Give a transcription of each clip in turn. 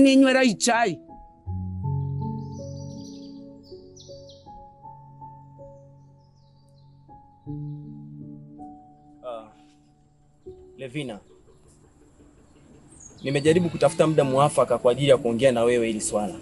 Nininywera ichai. Levina, nimejaribu kutafuta muda muafaka kwa ajili ya kuongea na wewe hili swala,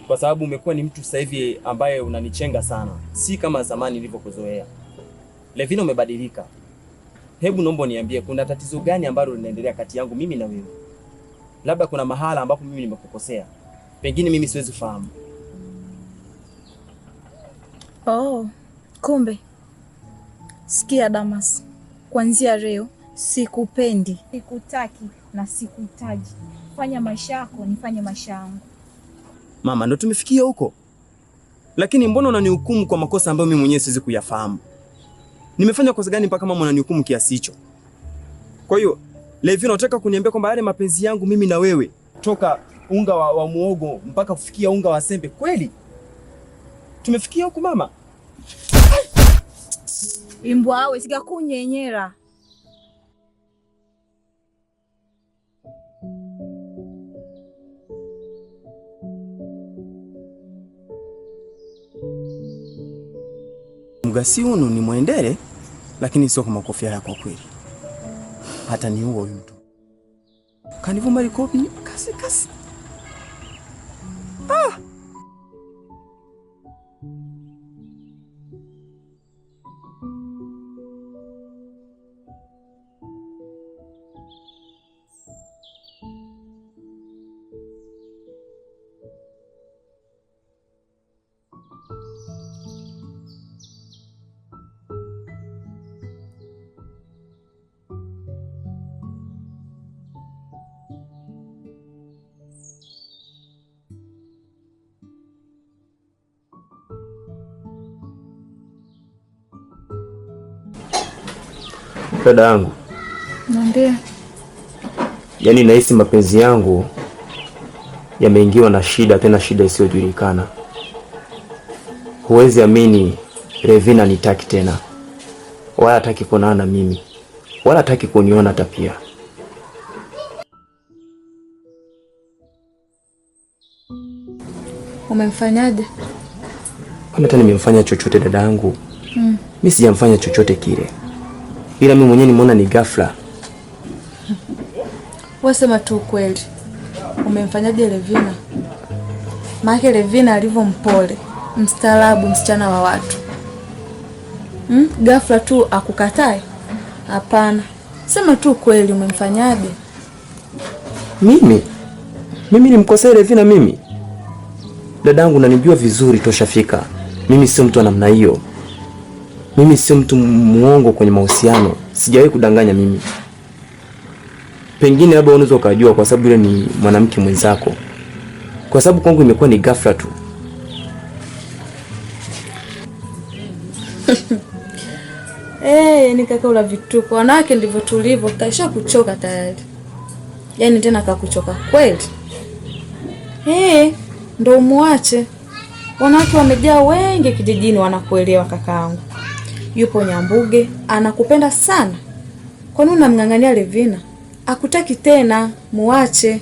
kwa sababu umekuwa ni mtu sasa hivi ambaye unanichenga sana, si kama zamani nilivyokuzoea. Levina, umebadilika. Hebu naomba niambie, kuna tatizo gani ambalo linaendelea kati yangu mimi na wewe? Labda kuna mahala ambapo mimi nimekukosea, pengine mimi siwezi kufahamu. Oh, kumbe. Sikia Damas, kuanzia leo sikupendi, sikutaki na sikuhitaji. Fanya maisha yako, nifanye maisha yangu. Mama, ndo tumefikia huko, lakini mbona unanihukumu kwa makosa ambayo mimi mwenyewe siwezi kuyafahamu? Nimefanya kosa gani mpaka mama unanihukumu kiasi hicho? Kwa hiyo Levi, unataka kuniambia kwamba yale mapenzi yangu mimi na wewe toka unga wa muogo mpaka kufikia unga wa sembe, kweli tumefikia huku mama? Imbwawe sigakunyenyera. Mgasi unu ni mwendele, lakini sio kwa makofia yako kweli. Hata ni huo huyu mtu kanivuma likopi kasi kasi. Ah! Dada yangu, Niambie. yaani nahisi mapenzi yangu yameingiwa na shida, tena shida isiyojulikana. Huwezi amini, Revina nitaki tena, wala hataki kuonana na mimi, wala hataki kuniona hata pia. Umemfanyaje? Kwani hata nimemfanya chochote dada yangu? Mi sijamfanya chochote kile, ila mimi mwenyewe nimeona ni ghafla. Wasema tu ukweli, umemfanyaje Levina? Maana Levina alivyo mpole, mstaarabu, msichana wa watu, Ghafla tu akukatae? Hapana, sema tu ukweli, umemfanyaje? Mimi nimkosea Levina? Mimi dadangu, nanijua vizuri toshafika. Mimi sio mtu wa namna hiyo. Mimi sio mtu muongo kwenye mahusiano, sijawahi kudanganya mimi. Pengine labda unaweza ukajua kwa sababu yule ni mwanamke mwenzako, kwa sababu kwangu imekuwa ni ghafla tu. Ni kaka ula vituko. Wanawake ndivyo tulivyo, kaisha kuchoka tayari. Yaani tena kakuchoka kweli. Ndo umuache. Wanawake wamejaa wengi kijijini wanakuelewa kakaangu. Yupo Nyambuge, anakupenda sana. Kwa nini unamng'ang'ania Levina? Akutaki tena, muache.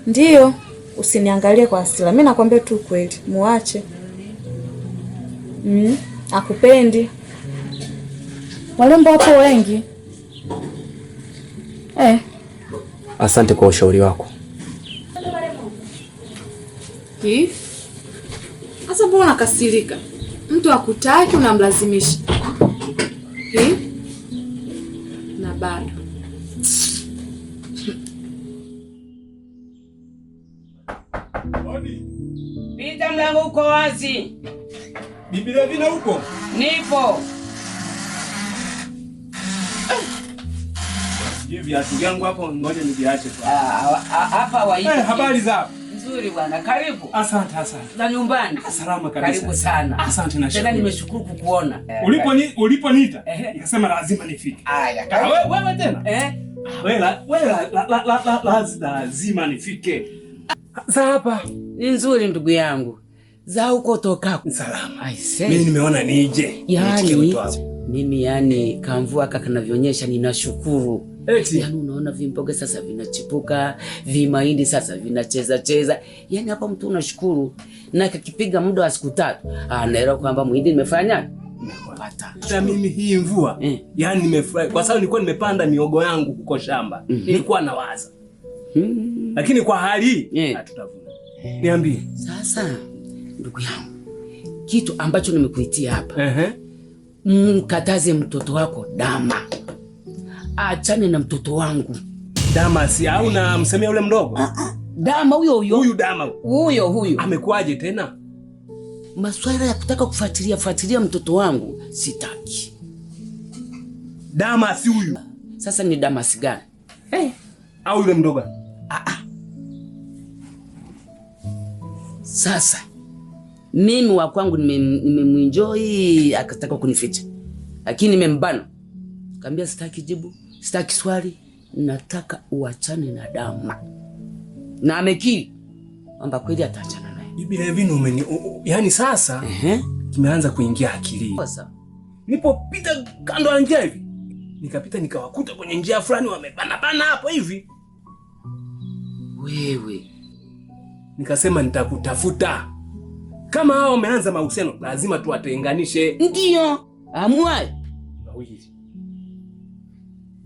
Ndiyo, usiniangalie kwa hasira. Mimi nakwambia tu kweli, muache. Akupendi. Warembo wapo wengi. Asante kwa ushauri wako. Sasa mbona unakasirika? Mtu akutaki unamlazimisha. Na bado. Pita, mlango uko wazi. Bibi Levina upo? Nipo. Sijui viatu vyangu hapo, ngoja niviache tu. Hapa wapi? Habari za Nzuri bwana, karibu. Asante, asante. Za nyumbani? Salama kabisa. Karibu sana. Asante na Tena shukrani. nimeshukuru kukuona. Uliponiita nikasema lazima nifike. Haya, karibu. Wewe tena? Wewe wewe la la la la lazima nifike. Za hapa ni nzuri ndugu yangu. Za huko toka salama. Aisee. Mimi nimeona nije. Yaani mimi yani kamvua kaka kanavyoonyesha ninashukuru. Eti. Yaani unaona vimboga sasa vinachipuka, vimahindi sasa vinacheza cheza. Yaani hapa mtu unashukuru na kakipiga muda wa siku 3, anaelewa kwamba muhindi nimefanya nimepata. Hata mimi hii mvua yaani nimefurahi kwa sababu nilikuwa nimepanda miogo yangu huko shamba. Nilikuwa nawaza. Lakini kwa hali hii hatutavuna. Niambie. Sasa ndugu yangu, kitu ambacho nimekuitia hapa. Mkataze mtoto wako Dama. Achane na mtoto wangu. Dama si au na msemea yule mdogo? Dama huyo huyo. Huyu Dama. Huyo huyo. Amekuaje tena? Maswala ya kutaka kufuatilia mtoto wangu sitaki. Dama si huyu. Sasa ni Dama si gani? Au yule mdogo? Sasa mimi wa kwangu nimemwenjoy akataka kunificha. Lakini nimembana. Kaambia sitaki jibu, sitaki swali, nataka uachane na Dama. Na amekiri kwamba kweli ataachana naye. Bibi Levin umeni yani sasa kimeanza kuingia akilini. Sasa nilipopita kando ya njia hivi, nikapita nikawakuta kwenye njia fulani wamebana bana hapo hivi. Wewe nikasema nitakutafuta. Kama hao wameanza mahusiano lazima tuwatenganishe. Ndio, amua. Wawili.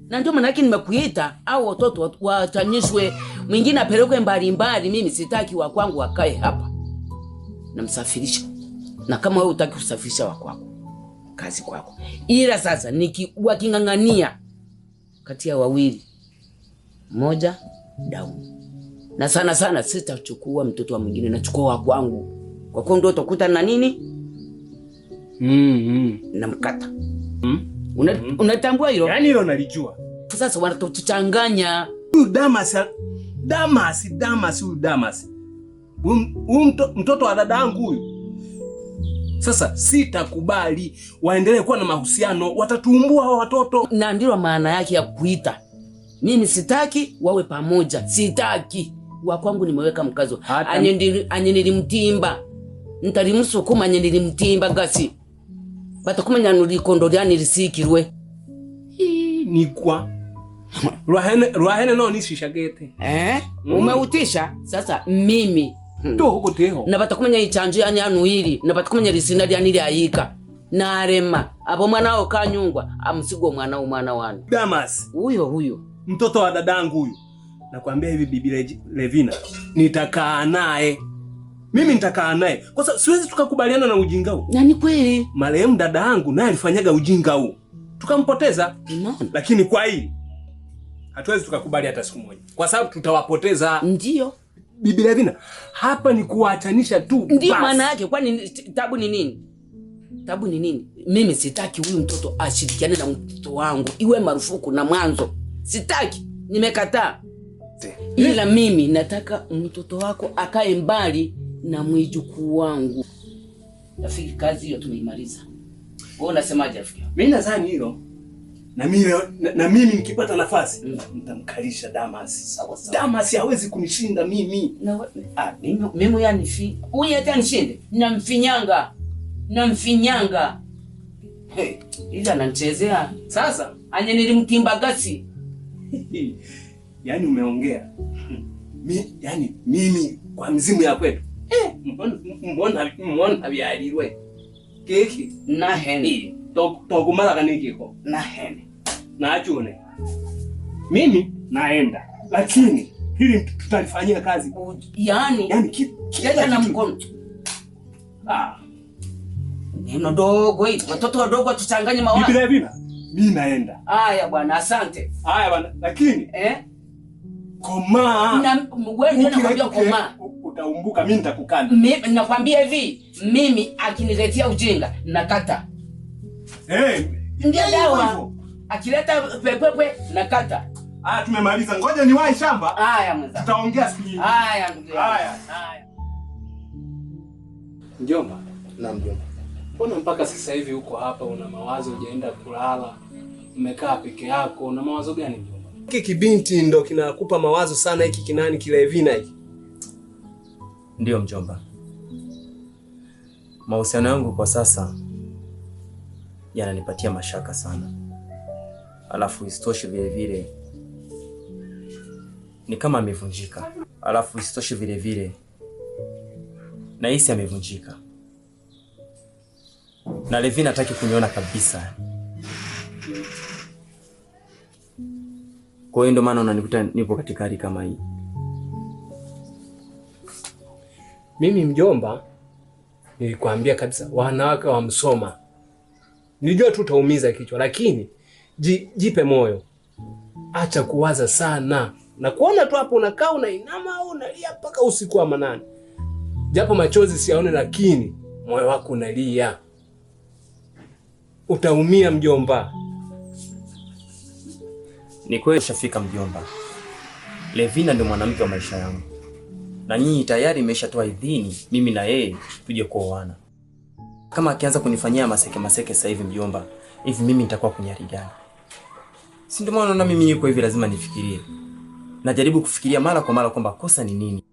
Na ndio maana yake nimekuita au watoto waachanyishwe, mwingine apelekwe mbali mbali. Mimi sitaki wa kwangu wakae hapa. Namsafirisha. Na kama wewe hutaki kusafirisha wa kwako, kazi kwako. Ila sasa waking'ang'ania kati ya wawili, mmoja down. Na sana sana sitachukua mtoto wa mwingine, nachukua wa kwangu. Kwa kuwa ndio utakuta na nini? Namkata. Unatambua hilo? Yaani hilo nalijua. Sasa wanatuchanganya. Huyu Damas, Damas, Damas, huyu Damas. Huyu mtoto wa dadangu huyu. Sasa sitakubali waendelee kuwa na mahusiano, watatuumbua hao watoto. Na ndio maana yake ya kuita. Mimi sitaki wawe pamoja, sitaki. Wa kwangu nimeweka mkazo. Anye nilimtimba. Ntalimsukuma anye nilimtimba gasi. Batakumenya nulikondo lyani lisikirwe. Ni kwa Rwahene no nishisha gete. Umeutisha sasa mimi. To huko teho. Na batakumenya ichanjo yani anuili, na batakumenya lisina lyani lyayika. Narema abo mwana wao kanyungwa, amsigo mwana wa mwana wanu. Damas. Huyo huyo. Mtoto wa dadangu huyu. Nakwambia hivi Bibi Levina, nitakaa naye. Mimi nitakaa naye. Kwa sababu siwezi tukakubaliana na ujinga huu. Na ni kweli. Marehemu dada yangu naye alifanyaga ujinga huu. Tukampoteza. Lakini kwa hii hatuwezi tukakubali hata siku moja. Kwa sababu tutawapoteza. Ndio. Bibi Levina, hapa ni kuachanisha tu. Ndio maana yake. Kwani tabu ni nini? Tabu ni nini? Mimi sitaki huyu mtoto ashirikiane na mtoto wangu. Iwe marufuku na mwanzo. Sitaki. Nimekataa. Ila mimi nataka mtoto wako akae mbali na mwijukuu wangu. Rafiki, kazi hiyo tumeimaliza. Wewe unasemaje rafiki? Mimi nadhani hilo. Na mimi nikipata nafasi nitamkalisha Damas. Sawa sawa. Damas hawezi kunishinda mimi. Na mimi yani fi. Huyu hata nishinde. Namfinyanga. Namfinyanga. Hey, ila ananichezea. Sasa anye nilimtimba gasi. Yaani umeongea. Yani mimi kwa mzimu ya kwetu. Mbona byalirwe. Keki na heni. Tokumala kanikiko. Na heni. Na achune. Mimi naenda. Lakini hili tutalifanyia kazi. Yaani kila na mkono. Neno dogo hili. Watoto wadogo watuchanganye mawazo. Bibi Levina, mimi naenda. Haya bwana, asante. Haya bwana, lakini komaa. Na wewe ndio unakwambia komaa. Utaumbuka, mimi nitakukana. Mimi nakwambia hivi, mimi akiniletea ujinga nakata. Ndio dawa. Akileta pepepwe nakata. Tumemaliza. Ngoja niwahi shamba. Haya mzee. Tutaongea siku nyingine. Haya ndugu yangu. Haya. Haya. Mjomba. Naam mjomba. Mbona mpaka sasa hivi uko hapa una mawazo, hujaenda kulala? Umekaa peke yako, una mawazo gani mjomba? Hiki kibinti ndo kinakupa mawazo sana, hiki kinani kile Levina hiki. Ndio mjomba. Mahusiano yangu kwa sasa yananipatia mashaka sana. Alafu isitoshe vile vile Ni kama amevunjika. Alafu isitoshe vile vile nahisi amevunjika. Na Levina hataki kuniona kabisa. Kwa hiyo ndio maana unanikuta nipo katika hali kama hii. Mimi mjomba, nilikwambia kabisa wanawake wa Msoma. Nilijua tu utaumiza kichwa, lakini jipe moyo. Acha kuwaza sana. Na kuona tu hapo unakaa unainama au unalia mpaka usiku wa manane. Japo machozi siyaone, lakini moyo wako unalia. Utaumia mjomba. Ni kweli ushafika mjomba. Levina ndio mwanamke wa maisha yangu. Na nyinyi tayari mmeshatoa idhini mimi na yeye tuje kuoana. Kama akianza kunifanyia maseke maseke sasa hivi mjomba, hivi mimi nitakuwa kwenye hali gani? Si ndio maana naona mimi niko hivi, lazima nifikirie. Najaribu kufikiria mara kwa mara kwamba kosa ni nini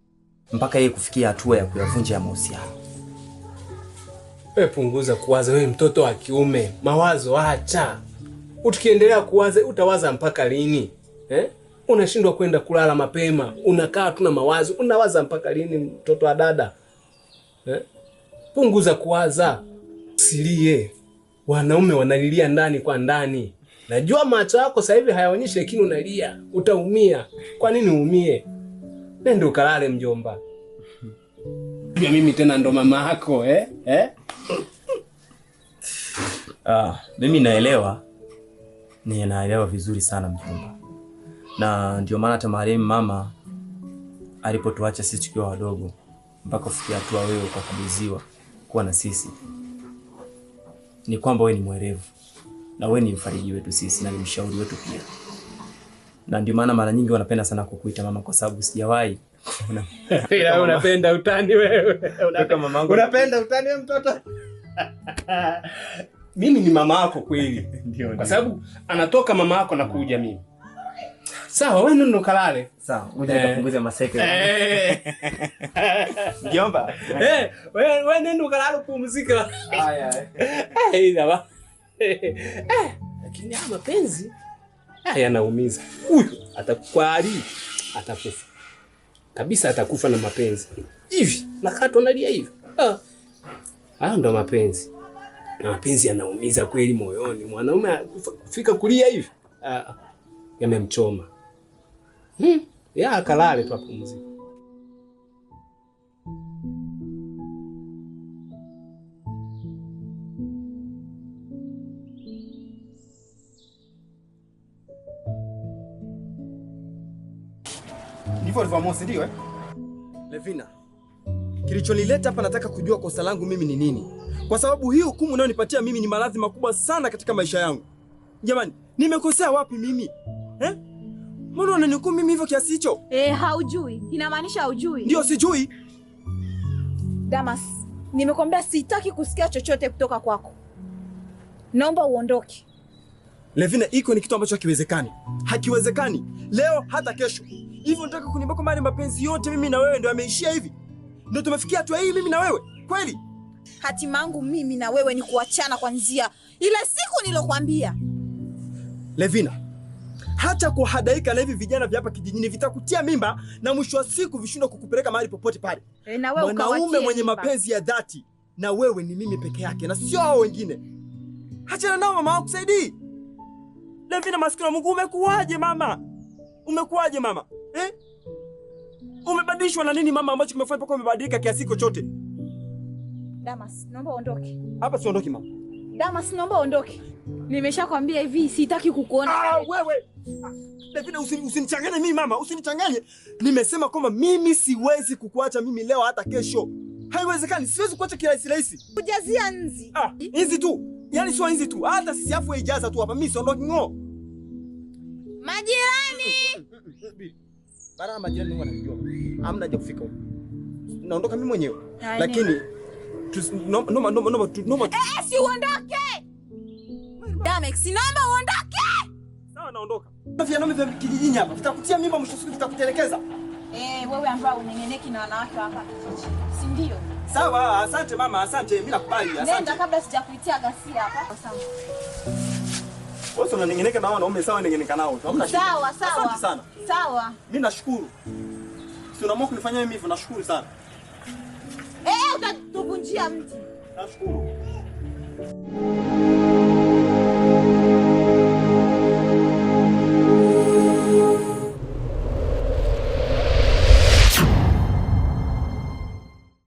mpaka yeye kufikia hatua ya kuyavunja ya mahusiano. Wewe punguza kuwaza, wewe mtoto wa kiume, mawazo acha. Ukiendelea kuwaza utawaza mpaka lini? Eh? Unashindwa kwenda kulala mapema, unakaa tu na mawazo, unawaza mpaka lini mtoto wa dada? Eh? Punguza kuwaza. Usilie. Wanaume wanalilia ndani kwa ndani. Najua macho yako sasa hivi hayaonyeshi, lakini unalia, utaumia. Kwa nini uumie? Nenda ukalale mjomba. Mimi tena ndo mama yako, eh? Eh? Mimi naelewa. Ninaelewa vizuri sana mjomba. Na ndio maana hata marehemu mama alipotuacha sisi tukiwa wadogo mpaka kufikia hatua wewe ukakabidhiwa kuwa na sisi, ni kwamba wewe ni mwerevu na wewe ni mfariji wetu sisi na ni mshauri wetu pia. Na ndio maana mara nyingi wanapenda sana kukuita mama, kwa sababu sijawahi Ila unapenda utani wewe. Unapenda utani wewe mtoto. Mimi ni mama yako kweli. Ndio. Kwa sababu anatoka mama yako na kuja mimi. Sawa, wewe nenda ukalale. Sawa, ngoja nikapunguze maseke. Mjomba. Wewe nenda ukalale upumzike. Haya. Ila lakini haya mapenzi haya yanaumiza. Huyu atakukwali, atakufa. Kabisa atakufa na mapenzi. Hivi, nakatwa nalia hivi. Haya ndo mapenzi. Na mapenzi yanaumiza kweli moyoni. Mwanaume kufika kulia hivi. Yamemchoma. Ya akalale tu apumzike. Ndivyo alivyoamua, si ndio eh? Levina, kilichonileta hapa nataka kujua kosa langu mimi ni nini. Kwa sababu hii hukumu unayonipatia mimi ni maradhi makubwa sana katika maisha yangu. Jamani, nimekosea wapi mimi? Eh? Mbona unanihukumu mimi hivyo kiasi hicho? Haujui. Inamaanisha haujui. Ndio sijui. Damas, nimekwambia sitaki kusikia chochote kutoka kwako. Naomba uondoke. Levina, iko ni kitu ambacho hakiwezekani. Hakiwezekani. Leo hata kesho. Hivyo unataka kuniambia kwamba mapenzi yote mimi na wewe ndio yameishia hivi? Ndio tumefikia hatua hii mimi na wewe? Kweli? Hatima yangu mimi na wewe ni kuachana kwanzia ile siku nilokuambia. Levina, hata kuhadaika na hivi vijana vya hapa kijijini vitakutia mimba na mwisho wa siku vishindwa kukupeleka mahali popote pale. Na wewe ukawatie mwanaume mwenye mimba. Mapenzi ya dhati na wewe ni mimi peke yake na sio hao wengine. Achana nao mama wako kusaidii. Levina, maskini wa Mungu, umekuaje mama? Umekuaje mama? Eh? Umebadilishwa na nini mama ambacho kimefanya mpaka umebadilika kiasi hicho chote? Damas, naomba uondoke. Hapa siondoki mama. Damas, naomba uondoke. Nimeshakwambia hivi sitaki kukuona. Wewe. Levina, usinichanganye mimi mama, usinichanganye. Nimesema kwamba mimi siwezi kukuacha mimi leo hata kesho. Haiwezekani, siwezi kukuacha kirahisi rahisi. Kujazia nzi. Nzi tu. Yaani sio nzi tu. Hata sisi afu ijaza tu hapa mimi siondoki ngo. Majirani. Bara majirani wanajua. Hamna haja kufika huko. Naondoka mimi mwenyewe. Lakini no. Si uondoke. Damex, naomba uondoke. Sawa, naondoka. Vyanaume vya kijijini hapa vitakutia mimba, mwisho siku vitakutelekeza. Wewe ambao unengeneki na wanawake hapa kijijini, si ndio? Sawa, asante mama, asante. Mimi nakubali, asante. Nenda kabla sijakuitia ghasia hapa. Asante. Wewe unanengeneka na wanaume sawa, nengeneka nao. Hamna shida. Sawa, sawa. Asante sana. Sawa. Mimi nashukuru. Si unaamua kunifanyia mimi hivyo, nashukuru sana. Eh, utatuvunjia mti. Nashukuru.